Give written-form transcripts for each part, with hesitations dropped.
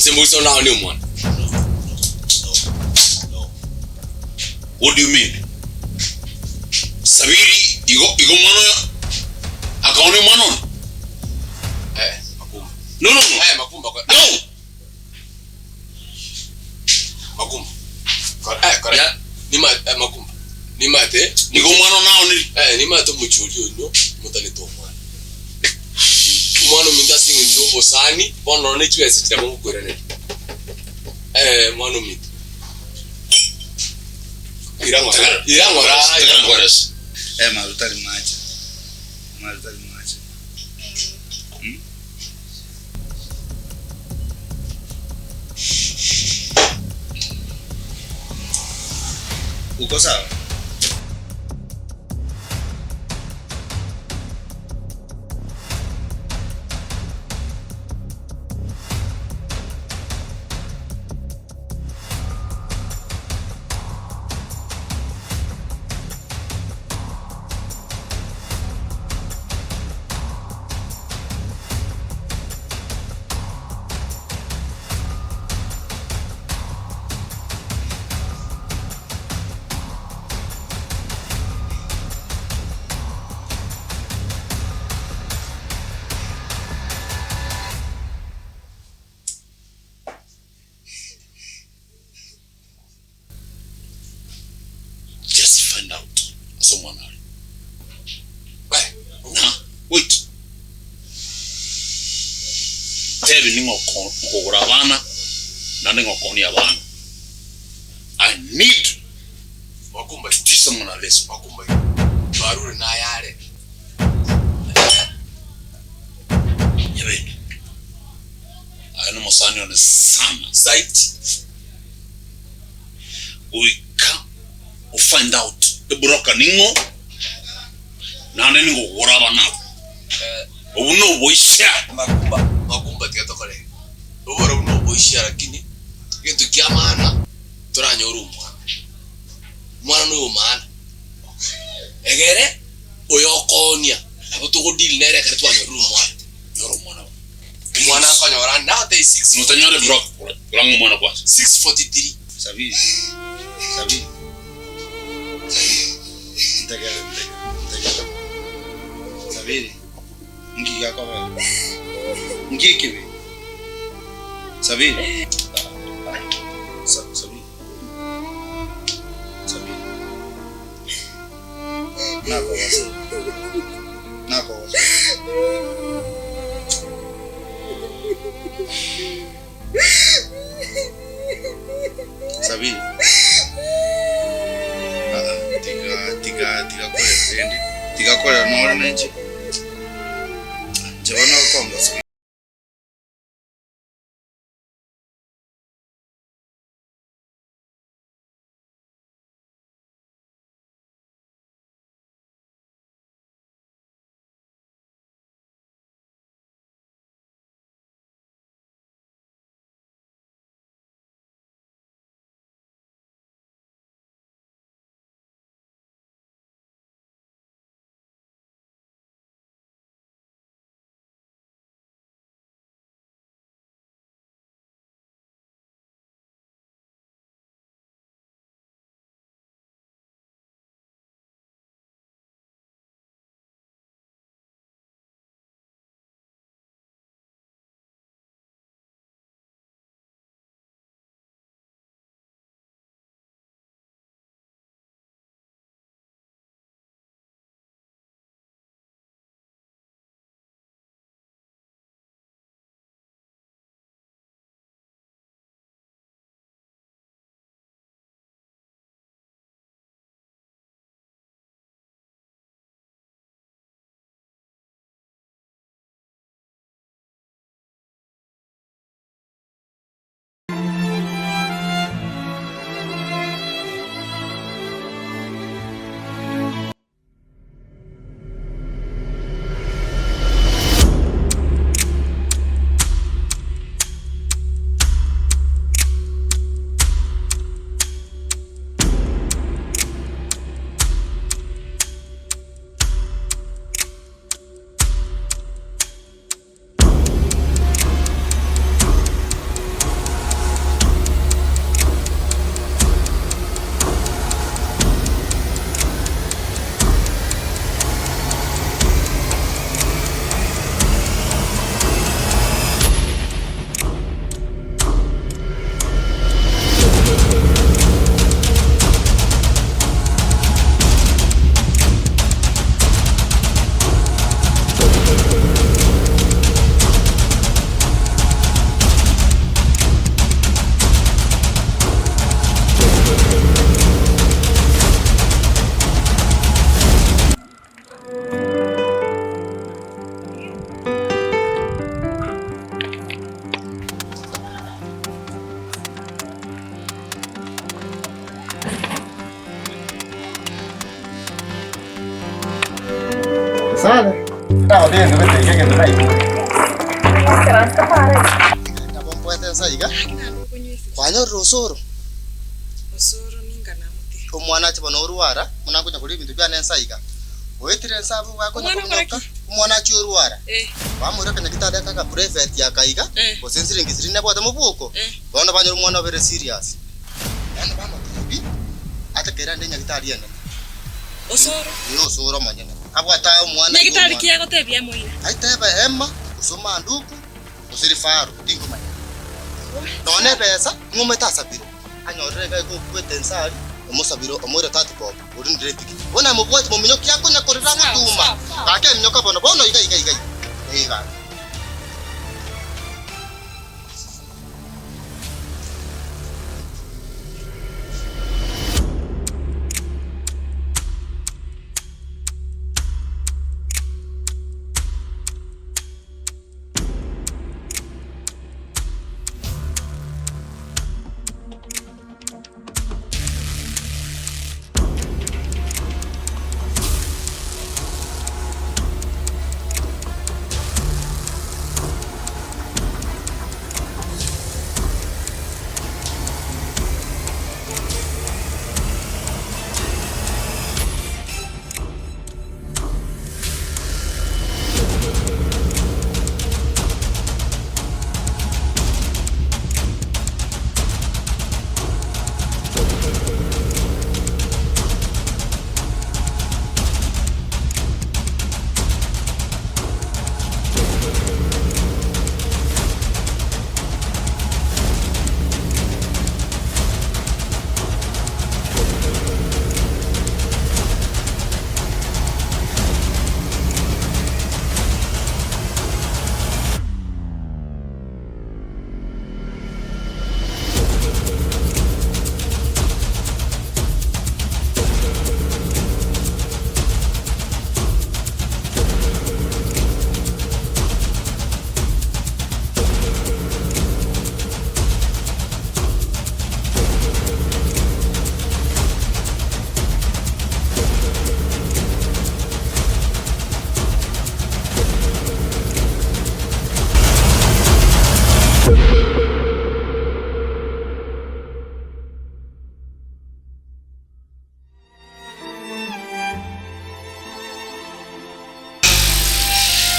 Gose mboise onde aonie omwana. No, no, no. What do you mean? Sabiri igo igo omwana oyo akaonia omwana one? Eh, Makumba. No, no, no. Eh, Makumba. No. Makumba. Eh, kora. Ya. Nima eh, Makumba. Nimate. Nigo omwana one aoniri. Eh, nimate omochori oyio motanete omwana. Omwana ominto ase eng'encho y'obosani, bono nonya ne chibesa chiria mogokoiraneria. Eh, mwana ominto. Ira ng'ora, ira ng'ora, ira ng'ora. Eh, maru tari mache. Maru tari mache. Mm? Uko sawa? Just find out ase omwana are. Na wait. Tebi ning'o okogora abana naende ng'o okoonia abana. I need to teach someone a lesson. Twarure nayare. Nyabende, aye nomosani one sana. Site. Goika o find out ebroker ning'o naende ning'o okogora abana abwo. Obwo noboisia. Makumba, makumba tiga tokore iga. Oborobwo noboisia lakini egento kia maana toranyore omwana. Omwana noyo omaana. Egere oyokoonia nabo togo deal nere ekero twanyorire omwana. Nyora omwana bono. Omwana akonyora ande nagotebia 6:43. Notanyore broker kora ng'a omwana kwanza. 6:43. Sabiri, sabiri, sabiri, ntegere, ntegere, ntegere. Sabiri, nki gekobera? Nki ekibe? Sabiri, Sa- sabiri, sabiri. Nakogosa, nakogosa. Sabiri, aa, tiga, tiga, tiga korera rende, tiga korera nore nenche, inche bono okongosa. Sare. Ndagotebia egento gete iga egento naigure. Nabo mbwate nsa iga. Kwanyorire osoro. Omwana ache bono orwara, buna nkonya koria ebinto biane nsa iga. Oetire nsa abwo gakonya kominyoka, omwana achie orwara. Bamoira kanyagitari aka aka private aka iga, gose nsiringi siria nabwate moboko, bono banyora omwana obeire serious. Bono bamotebia, atekeire ande nyagitari enene. Osoro. Ee, osoro omonyene. Abwate aye omwana iga Nyagitari omwana. ki agotebia emoira? Aitebe Emma, gose omanduku, gose rifaro, tinkomanya. Nonya ebesa, ng'umete asabire. Anyorire iga iga okwete inse aria, omosabire omoire tati bob, oria ndire epikipiki. Bono amobwati mominyoki akonya korera agotuma, gaki eminyoka bono, bono iga iga iga iga. Ee gaki.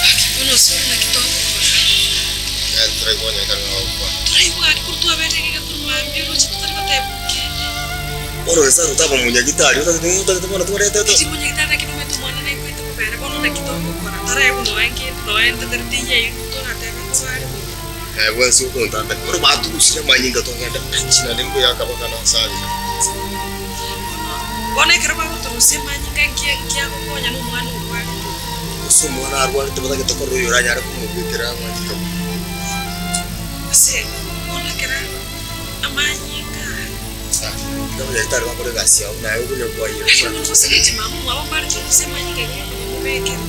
Gaki bono osore naki togokora? Toraigwa gaki korwa twaberire iga korwa mambia oroche totari goteba kende. Bono Nyasae otaba omonyagitari, otagete ng'a otagete bono twaretete. Echi monyagitari naki nomanyete omwana naikwete bobere bono naki togokora? Toraigwa noe nkende noe ntetere teiyo airwe toratebe nkoba are bobe. Aye bwensi ogontambera, bono baturusirie amanyinga togende, achi naende nkoyaka baka nasarire. Bono, bono ekero bagotorusia amanyinga nki nkiagokonya nomwana orwarete? Gose omwana arwarete batagete korora oyoranyare komobekera amanyinga buya. Ase bono ekero amanyinga aya. Tiga abanyagitari bakore egasi yabo, naye okonya kwayera Lakini bono gose geche mama omwabo mbare torusia amanyinga iga okomobekera.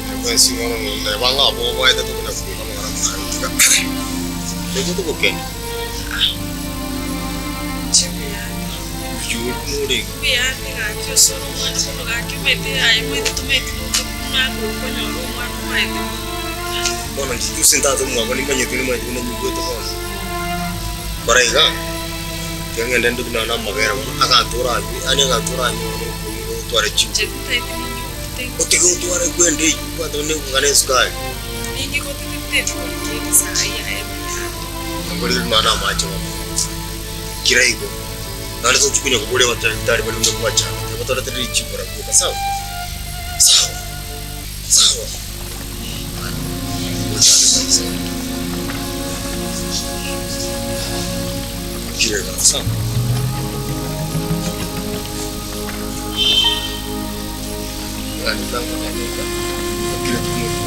Aye bwensi bono neba ng'a abwo oboete tokonya koboka amang'ana buna ayo tiga naigo togokenda. Inche mbuyande. Oyio ore buna ore iga. Mbuyande gaki osore omwana bono gaki omanyete aye omanyete tomaeti monto buna okonyora omwana omaete bono. Bono inche gose ntata omwabo nimanyete nimanyete buna nyigwete bono. Kora iga, tiga ng'ende nde buna namabere bono, aganto oranywe, yaani aganto oranywe bono okonywa otware chinguru. Inche tintaeti ninyigotete. Otige otware kwende eyio, obwate buna egokana esukari. Ninyigotete tinteti koria kende saii aye mbuyande. Nangorire buna namache bono. Kira igo, naende tochia konya koboria abadaktari baria buna gwachandete, batoretere richibu barabwo, sawa? Sawa? Sawa? Gochande kabisa. Kira iga, sawa? Naende tang'ana iga, okire timoyo.